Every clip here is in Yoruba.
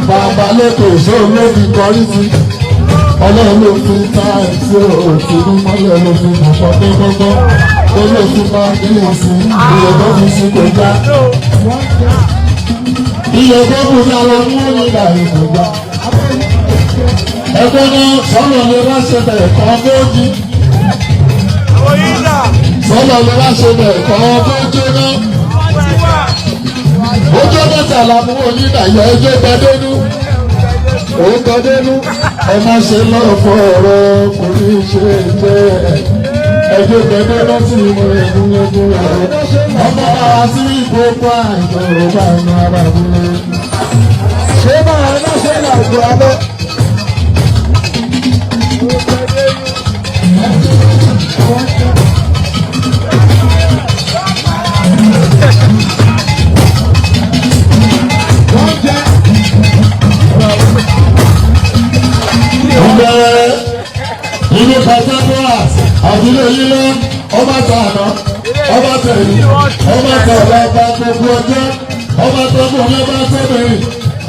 Bàbá lókè ṣé olóbi kọrí sí. Ọlọ́run ló fi táì tí ò ti ní mọ́lẹ̀ ló fi mọ̀ pọ́ gbọ́gbọ́. Olóòfin máa ń bí ìsìn, ìyẹ̀ tó fi sí kò já. Iye tó kù ní àwọn mú nígbà ìkọjá. Ẹgbẹ́ náà sọ́nà lè wá ṣe bẹ̀rẹ̀ kan bójú. Sọ́nà lè wá ṣe bẹ̀rẹ̀ kan bójú náà. Ojú mẹ́ta la mú onídàáyọ ẹjọ́ gbadénú. Òun gbadénú. Ẹ má ṣe lọ́fọ̀ ọ̀rọ̀ kò ní ṣe jẹ́. Ẹjọ́ gbadénú tí mo rẹ̀ mú lẹ́kún rẹ̀. Ọmọ bá wa sí ìgbókò àìjọ òbá ẹnu ara mi. Ṣé máa ná ṣe làgbo abẹ́? Ìbẹ̀rẹ̀ inú Pàtàkùrà àdúgbò yìí lọ, ọba tààná, ọba tẹ̀lé, ọba tẹ̀lé, ọba gbogbo ọjọ́, ọba tọ́gbọ̀n, ọba tẹ́bẹ̀rẹ̀,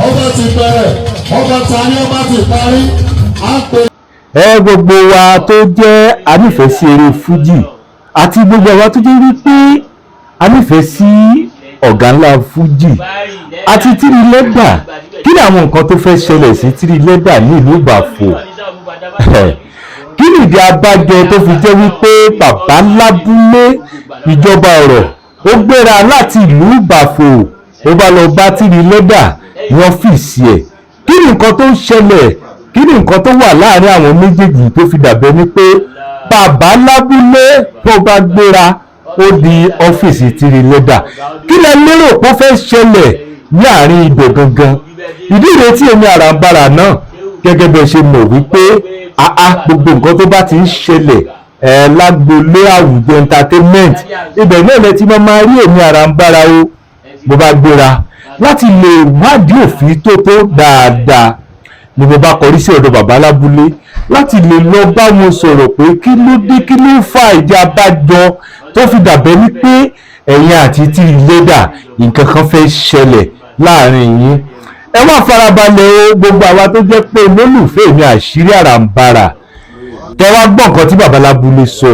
ọba ti bẹ̀rẹ̀, ọba tàní, ọba ti parí, á pè. Ẹ gbogbo wa tó jẹ́ anífẹ̀ẹ́ sí eré fújì àti gbogbo àwa tó jẹ́ wípé anífẹ̀ẹ́ sí ọ̀gá ńlá fújì àti Tiri Leather, kí ni àwọn nǹkan tó fẹ́ ṣẹlẹ̀ sí Tiri Leather ní ìlú Ìbàfò? Kí ni ìdí abájọ tó fi jẹ́ wípé bàbá lábúlé ìjọba ọ̀rọ̀ ó gbéra láti ìlú Ìbàfò, ó bá lọ bá Tiri Leather ní ọ́fíìsì ẹ̀? Kí ni nǹkan tó ń ṣẹlẹ̀? Kí ni nǹkan tó wà láàrin àwọn méjèèjì tó fi dàbẹ́ ni pé bàbá lábúlé tó bá gbéra ó di ọ́fíìsì Tiri Leather? Kí lẹ lérò pé ó fẹ́ ṣẹlẹ̀ ní àárín ibẹ̀ gangan? Ìdí ìrètí èmi àràǹbarà náà, gẹ́gẹ́ bẹ́ẹ̀ ṣe mọ̀ wípé àá gbogbo nǹkan tó bá ti ń ṣẹlẹ̀ ẹ̀ lágbolé àwùjọ entertainment, ibẹ̀ náà lẹ ti máa rí èmi àràǹbarà o. Mo bá gbéra láti lè wádìí òfin tó tó dáadáa ni mo bá kọrí sí ọ̀dọ̀ bàbá lábúlé láti lè lọ bá wọn sọ̀rọ̀ pé kí ló dé, kí ló fa ìjà abájọ tó fi dàbẹ́ ní pé ẹ̀yin àti Tiri Leather nǹkan kan fẹ́ ṣẹlẹ̀ láàrin yín. Ẹ wá farabalẹ̀ o, gbogbo àwa tó jẹ́ pé olólùfẹ́ mi àṣírí àràǹbarà, tẹ wá gbọ́ nǹkan tí bàbá lábúlé sọ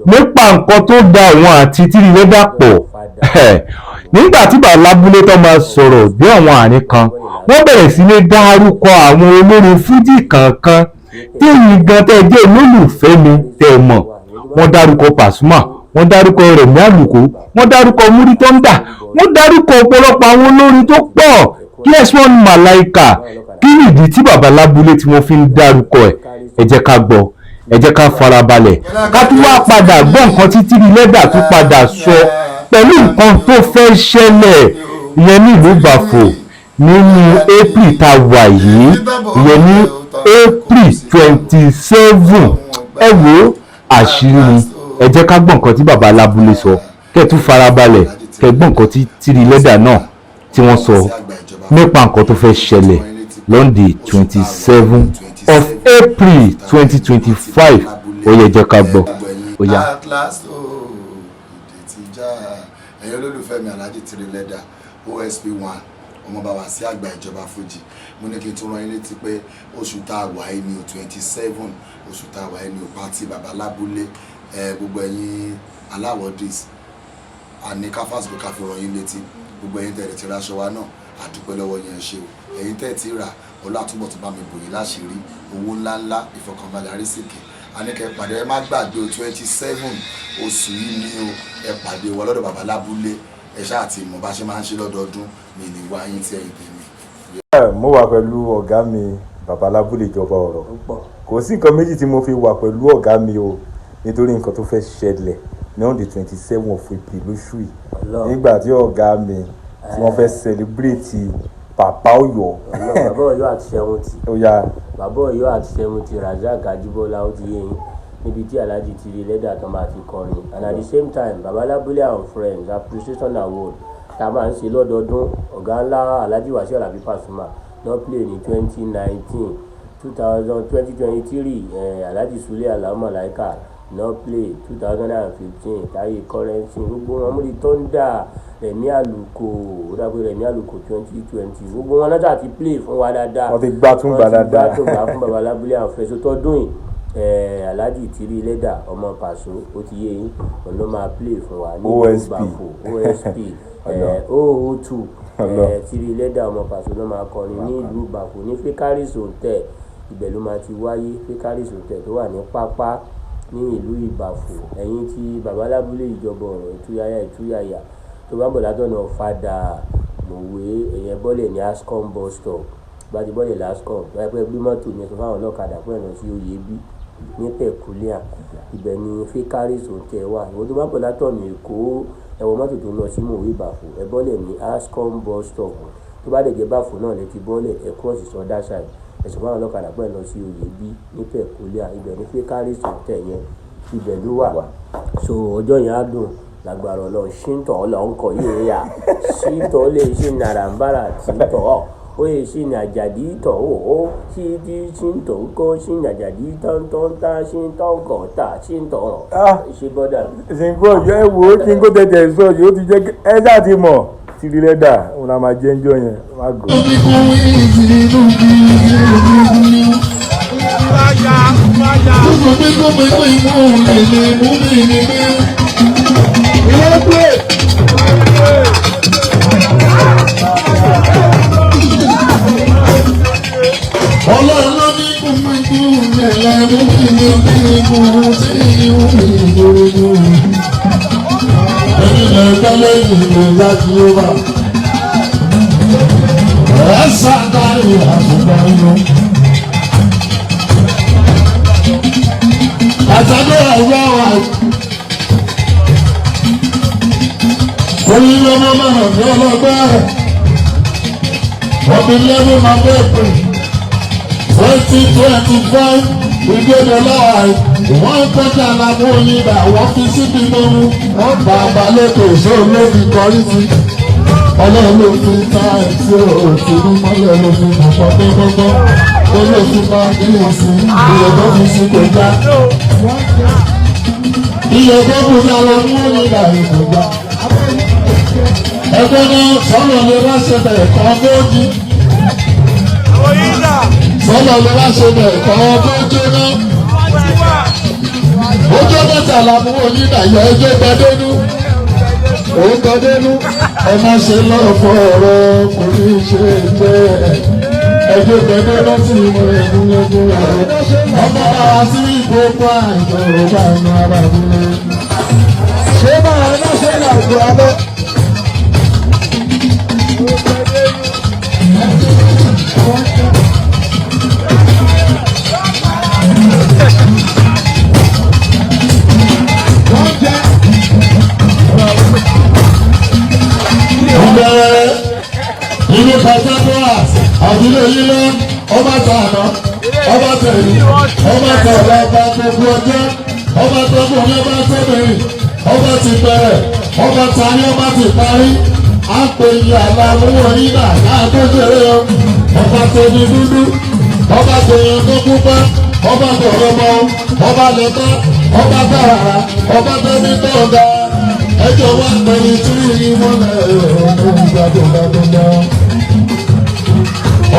nípa nǹkan tó da òun àti Tiri Leather pọ̀. Nígbà tí bàbá lábúlé tó máa sọ̀rọ̀ bí àwọn àárín kan, wọ́n bẹ̀rẹ̀ sí ní dárúkọ àwọn olórin fújì kankan tí èyí gan tẹ́ jẹ́ olólùfẹ́ mi tẹ́ mọ̀. Wọ́n dárúkọ Pasuma, wọ́n dárúkọ Rẹ̀mí Àlùkò, wọ́n dárúkọ Múrí Tọ́ndà, wọ́n dárúkọ ọ̀pọ̀lọpọ̀ àwọn olórin tó pọ̀, PS1 Malaika. Kí nìdí tí bàbá lábúlé tí wọ́n fi ń dárúkọ ẹ̀? Ẹ jẹ́ ká gbọ́, ẹ jẹ́ ká farabalẹ̀, ká tún wá padà gbọ́ nǹkan tí Tiri Leather tún padà sọ pẹ̀lú nǹkan tó fẹ́ ṣẹlẹ̀ ìyẹn ní ìlú Ìbàfò nínú April tá a wà yìí, ìyẹn ní April 27. Ẹ wo àṣírí ni. Ẹ jẹ́ ká gbọ́ nǹkan tí bàbá lábúlé sọ, kẹ́ ẹ tún farabalẹ̀ kẹ́ ẹ gbọ́ nǹkan tí Tiri Leather náà tí wọ́n sọ nípa nǹkan tó fẹ́ ṣẹlẹ̀ on the 27 of April 2025. Ó yẹ jẹ́ ká gbọ́, ó yá. Atlas o, ìdè ti já. Ẹ̀yin olólùfẹ́ mi, Alhaji Tiri Leather OSP 1, ọmọ bàbá sí àgbà ìjọba fújì, mo ní kí n tún rán yín létí pé oṣù tá a wà yìí ní o, 27 oṣù tá a wà yìí ní o, party bàbá lábúlé. Ẹ gbogbo ẹ̀yin aláwọ̀ dis àní káfáàsì pé ká fi rán yín létí. Gbogbo ẹ̀yin tẹ̀lé ti raṣọ wa náà, àdúpẹ́ lọ́wọ́ yẹn ṣe o. Ẹ̀yin tẹ̀ ti rà, ọlọ́àtúbọ̀ tó bá mi bò yín láṣìírí, owó ńláńlá, ìfọkànbalẹ̀, àrísìkì àníkẹ́ pàdé. Ẹ má gbàgbé o, 27 oṣù yìí ni o. Ẹ pàdé wa lọ́dọ̀ bàbá lábúlé. Ẹ ṣáà ti mọ̀ bá ṣe máa ń ṣe lọ́dọọdún mi ní wá yín tí ẹ̀yin tèmi. Mo wà pẹ̀lú ọ̀gá mi, bàbá lábúlé ìjọba ọ̀rọ̀. Kò sí nǹkan méjì tí mo fi wà pẹ̀lú ọ̀gá mi o, nítorí nǹkan tó fẹ́ ṣẹlẹ̀ ní on the 27 of April lóṣù yìí, nígbà tí ọ̀gá mi tí wọ́n fẹ́ celebrate bàbá Ọ̀yọ́. Bàbá Ọ̀yọ́ àti 70. Ó yá. Bàbá Ọ̀yọ́ àti 70, Razak Ajibola, ó ti yé yín, níbi tí Alhaji Tiri Leather tó máa ti kọrin, and at the same time Baba Lábúlé and Friends Appreciation Award tá a máa ń ṣe lọ́dọọdún. Ọ̀gá ńlá Alhaji Wasiu Alabi Pasuma lọ play ní 2019, 2023, Alhaji Sule Alao Malaika. Náà play 2015 Táyé Currency, gbogbo wọn múri Thunder, Rẹ̀mí Àlùkò, ó dàbí Rẹ̀mí Àlùkò 2020, gbogbo wọn náà ti play fún wa dáadáa. Wọ́n ti gbá tún gbà dáadáa. Wọ́n ti gbá tún gbà fún Baba Lábúlé and Friends. Tọdún yìí, Alhaji Tiri Lẹ́dà ọmọ Pàṣọ, ó ti yé yín, òun ló máa play fún wa ní OSP. Ìbàfò OSP 002. Tiri Lẹ́dà ọmọ Pàṣọ ló máa kọrin ní ìlú Ìbàfò ní Fekaris Hotel. Ibẹ̀ ló máa ti wáyé, Fekaris Hotel tó wà ní Pápá ní ìlú Ìbàfò. Ẹ̀yin tí Baba Lábúlé ìjọba ọ̀rọ̀, ìtúyàyà ìtúyàyà, tó bá ń bọ̀ látọ̀nà Ọ̀fadà, Mòwe, ẹ̀yẹn bọ́lẹ̀ ní Ascom bus stop. Bá ti bọ́lẹ̀ láscom, bá pẹ́ gbé mọ́tò ní ẹ̀sọ́ fáwọn ọlọ́kadà pé ẹ̀nà sí Oyèbí ní Peculiar, ibẹ̀ ni Fekaris Hotel wà. Ìwọ tó bá ń bọ̀ látọ̀nà Èkó, ẹ wọ mọ́tò tó ń lọ sí Mòwe Ìbàfò, ẹ bọ́lẹ̀ ní Ascom bus stop. Tó bá dẹ̀ jẹ́ Báfò náà lẹ ti bọ́lẹ̀, ẹ cross sọdá side, ẹ̀sọ́ fáwọn ọlọ́kadà pé ẹ̀ lọ sí Oyèbí ní Peculiar, ibẹ̀ ní Fekaris Hotel yẹn, ibẹ̀ ló wà. So ọjọ́ yẹn á dùn lágbára Ọlọ́run. Ṣíntọ̀ ọlọ́run kọ̀ yóò yà ṣíntọ̀ lè ṣe nàràǹbàrà tìǹtọ̀ ó yẹ ṣe nàjàdí tọ̀ ó ṣí tí ṣíntọ̀ kọ́ ṣí nàjàdí tọ́ntọ́ntà ṣíntọ̀ kọ̀ tà ṣíntọ̀ ṣe bọ́dà. Ṣìngó ọjọ́ ẹ wo Ṣìngó tẹ̀tẹ̀ sọ yìí, ó ti jẹ́ ẹ ṣáà ti mọ̀ Tiri Lẹ́dà òun la máa jẹ́ ńjọ́ yẹn, má gọ̀. Ọlọ́run ló ní kúmíkú lẹ̀lẹ́ mú kí ní kú sí ìhù ìgbòho. Ẹni lẹ́gbẹ́ lẹ́yìn ìlú láti ó bá. Ẹ ṣàdárí àṣùgbà inú. Àtàdé ẹ̀yà wa. Oyin lọ́mọ mọ̀nà ní ọlọ́gbẹ́. Ọdún lẹ́nu máa bẹ́ẹ̀ pè. 2025 ìgbéde lọ́wọ́ wọ́n kọjá làwọn onígbà wọ́n fi síbi lóhun wọ́n bá balẹ̀kọ̀ ìṣòro ló fi kọrí sí. Ọlọ́run ló fi ta ẹ̀sìn òfin mọ́lẹ̀ ló fi mọ̀pọ̀ gbọ́ngbọ́ngbọ́n ó ló fi bá ilé sí iye tó fi sí kò já. Iye tó kù ní àwọn onígbà kò já. Ẹgbẹ́ náà sọ́nà lè wá ṣe bẹ̀rẹ̀ kan bójú. Sọ́nà lè wá ṣe bẹ̀rẹ̀ kan bójú náà. Ojú mẹ́ta làwọn onídàáyọ̀ ẹjọ́ gbadénú. Òun gbadénú. Ẹ má ṣe lọ́fọ̀ ọ̀rọ̀ kò ní ṣe jẹ́. Ẹjọ́ gbadénú tí mo rẹ̀ mú lọ́gbọ́n rẹ̀. Ọmọ bàbá sí ìgbókò àìjọ ọba ẹnu ara mi. Ṣé máa ná ṣe làgbo abẹ́? Ìbẹ̀rẹ̀ ìlú Pàtàkùrà àdúgbò yìí lọ, ọba tààná, ọba tẹ̀lé, ọba tẹ̀lé, ọba gbogbo ọjọ́, ọba tọ́kùnrin, ọba tọ́bìnrin, ọba ti bẹ̀rẹ̀, ọba tàní, ọba ti parí. À ń pè ní àlàmúwò nígbà láàbójúrè o. Ọba tó ní dúdú, ọba tó yàn tó pupa, ọba tó rọmọ, ọba lẹ́tọ́, ọba tàràrà, ọba tó ní tó ga. Ẹjọ́ wá pẹ̀lú tí wọ́n lẹ̀ ọ́ gbàdúgbàdúgbà.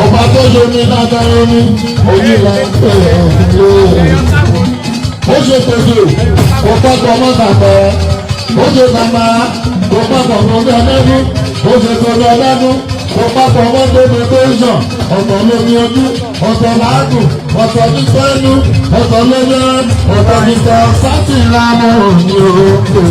Ọba tó yomi lágbára ní omi là ń pè é ó ṣe pẹ̀lú kò pápọ̀ mọ́ bàbá, ó ṣe bàbá kò pápọ̀ mọ́ ọlọ́dún, ó ṣe pẹ̀lú ọlọ́dún kò pápọ̀ mọ́ tóbi tó ń sàn. Ọ̀tọ̀ lómi ojú, ọ̀tọ̀ làágùn, ọ̀tọ̀ ní pẹ́ẹ́nu, ọ̀tọ̀ lómi, ọ̀tọ̀ ní tọ́ sátìlámù ní òkè.